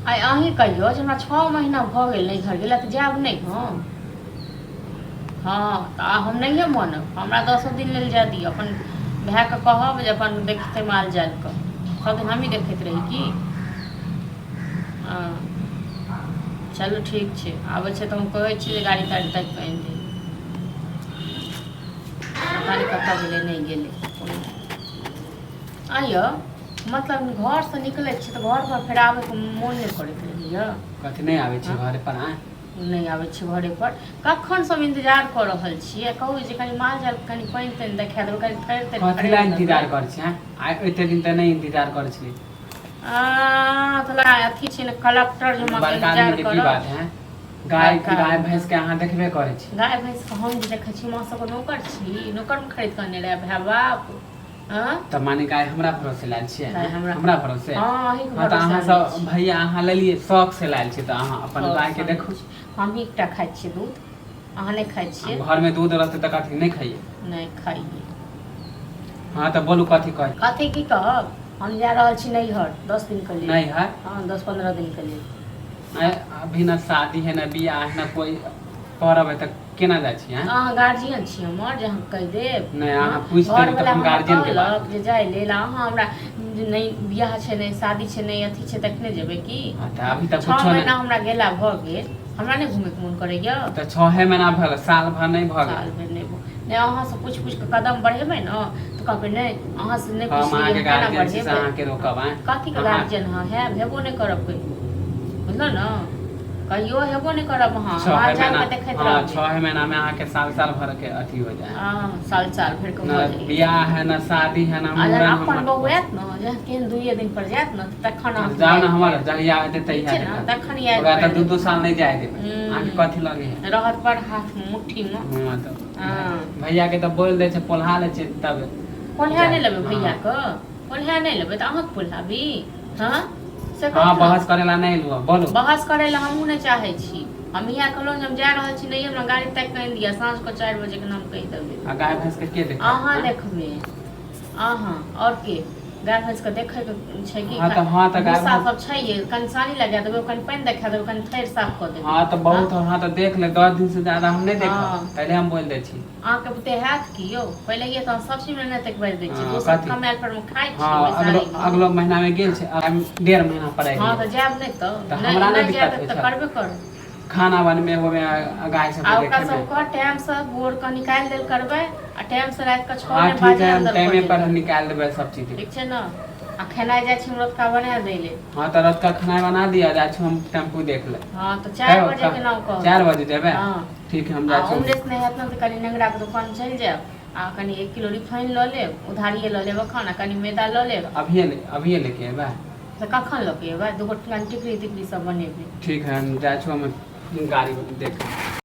आइ अहीँ कहियौ जे हमरा 6 महीना भऽ गेल नैहर गेला, तऽ जायब नहि हम? हँ, तऽ हम नहिए मानब। हमरा 10 दिन लेल जाय दिअ। अपन भायके कहब जे अपन देखतै माल जालके। सब दिन हमहीँ देखैत रही की? हँ, चलू ठीक छै। आबै छै तऽ हम कहै छी जे गाड़ी ताड़ी ताकि कऽ आनि दिअ। पता नहि कतऽ गेलै, नहि गेलै। आँ यौ, मतलब घरसँ निकलै छी तऽ घर पर फेर आबैके मोन नहि करैत रहैया। कथी नहि आबै छी घरे पर? आँय? नहि आबै छी घरे पर। कखन सब इंतजार कऽ रहल छियै। कहू जे कनि माल जाल कनि पानि तानि देखा देबै, कनि थैर तारि कथी लए इंतजार करै छी? आँय, आइ एते दिन तऽ नहि इंतजार करै छली। आ तऽ अथी छै ने कलेक्टर जे बड़का आदमी के की बात है? गाय गाय भैंस के अहाँ देखबे करै छी। गाय भैंस के हम जे देखै छी, माँ सबके नौकर छी? नौकर मे खरीद कऽ अनने रहै भाय बाप? तऽ माने गाय हमरा भरोसे लायल छियै? हमरा हमरा भरोसे? हँ, अहींके हँ, तऽ भरोसे अहाँ आनने सब छी। भैया, अहाँ लेलियै शौक से लायल छियै, तऽ अहाँ अपन शौक गाय के से देखू। हमही एकटा खाइ छियै दूध, अहाँ नहि खाइ छियै। घरमे दूध रहतै तऽ कथी नहि खाइए? नहि खाइए। हँ, तऽ बोलू, कथी कहै? कथी की कहब? हम जा रहल छी नैहर 10 दिन के लेल। नैहर? हँ, 10-15 दिन के लेल। आँय, अभी न शादी है, न बियाह है, न कोई परब है, तऽ केना जाइ छी? आँय? अहाँ गार्जियन छी हमर जे हम कहि देब? नहि, अहाँ पूछि घर देबै तऽ वाला हम हमरा गार्जियन के बात। कहलक जे जाय लेल, आ अहाँ हमरा जे नहि बियाह छै, नहि शादी छै, नहि अथी छै, तखने जेबै की? हँ, तऽ अभी तऽ 6 कुछो महीना नहि। हमरा गेला भऽ गेल, हमरा नहि घुमैके मोन करैया? तऽ 6 महीना भऽ गेल, साल भर नहि भऽ गेल। साल भरि नहि नहि, अहाँसँ पूछि पूछि कऽ कदम बढ़ेबै ने तऽ कहबै नहि, अहाँसँ नहि हम पुछलियै, अहाँके हम केना गार्जियन छी से बढ़ेबै? अहाँके रोकब? आँय? कथीके अहाँ गार्जियन अहाँ हैब? हेबो नहि करब कहियो, बुझलहुँ ने? कहियो हेबो नहि करब अहाँ। छहे माल जाल महीना के देखैत हँ, रहबै। 6 महीनामे अहाँके साल साल भर के अथी हो जाए। हँ, साल साल भरि के न भऽ जाइए। बियाह है, न शादी है, न आ जहन मूड़न अपन हमर बहू आयत ने, जहन केहन दुइए दिन पर जायत ने, तऽ तखन अहाँके जाउ ने। याद हमर पाड़ि जहिया हेतै ठीक तहिया छै ने, देखब। तखन याद ओकरा तऽ पाड़ि दू दू देब। साल नहि जाय देबै। अहाँके कथी लगे है? रहत पर हाथ मे, मुट्ठी मे। हँ, तऽ हँ। भैया के तऽ बोल दै छै, पोल्हा लै छै तब। पोल्हा नहि जाय। लेबै। हँ। भैया के पोल्हा नहि लेबै तऽ अहाँके पोल्हाबी? हँ, से हँ, कहू ने। बहस करै ला नहि एलहुँ, बोलू। बहस करै लए हमहूँ नहि चाहै छी। हम इएह कहलहुँ जे हम जा रहल छी, नहि हमरा गाड़ी ताकि कऽ आनि दिअ। साँझ कऽ 4 बजेके नाम कहि देबै। आ गाय भैंस के के देखत? अहाँ आँय? देखबै अहाँ, आओर के? गाय भैंसके देखैके छै कि? हँ, तऽ हँ, तऽ गाय भूसा भैंस सब छै, ये कनि सानी लगा देबै, कनि पानि देखा देबै, कनि थैर साफ कऽ देबै। हँ, तऽ बहुत। हँ, तऽ देख ले, 10 दिन से ज्यादा हम नहि देखब। पहिले हम बोलि दै छी। अहाँके बुते हैत की यौ? पहिलहिए तऽ अहाँ सब चीजमे नहि तक बाजि दै छियै। हँ, दोसर कथी? कमायल पर मे खाइ हँ, छी अगलो बैसारीमे। अगलो महीनामे गेल छै, 1.5 महीना पर हँ, आबि तऽ जायब नहि तऽ? तऽ नहि हमरा नहि नहि जायब दिक्कत होइ तऽ छै। करबे करब। खाना बनबे होबे आ गाय आ सबके ओकरा देखे मे। सबके टाइमसँ भोर कऽ निकालि देल करबै आ टाइमसँ राति कऽ 6 हँ, नहि ठीक बाजे है, हम अन्दर कऽ टाइमे देल पर हम करबै। निकालि देबै सब चीज। ठीक छै ने? आ खेनाइ जाइ छी हम रतुका बना दै लेल। हँ, तऽ रतुका खाना बना दिअ, जाइ छी हम टेम्पू देख ले। हँ, तऽ 4 बजे के नाम कहब। 4 बजे जेबै? हँ। ठीक है, हम आ जाइ छी। उमरेस नहि हैत ने तऽ कनि नेंगराके दोकान चलि जायब आ कनि 1 किलो रिफाइन लऽ लेब, उधारिए लऽ लेब एखन, आ कनि मैदा लऽ लेब। अभिये लेके एबै? तऽ कखन लऽ के एबै? दूगो कनि टिकरी तिकरी सब बनेबै। ठीक है, हम जाइ छी, हम गाड़ी देख।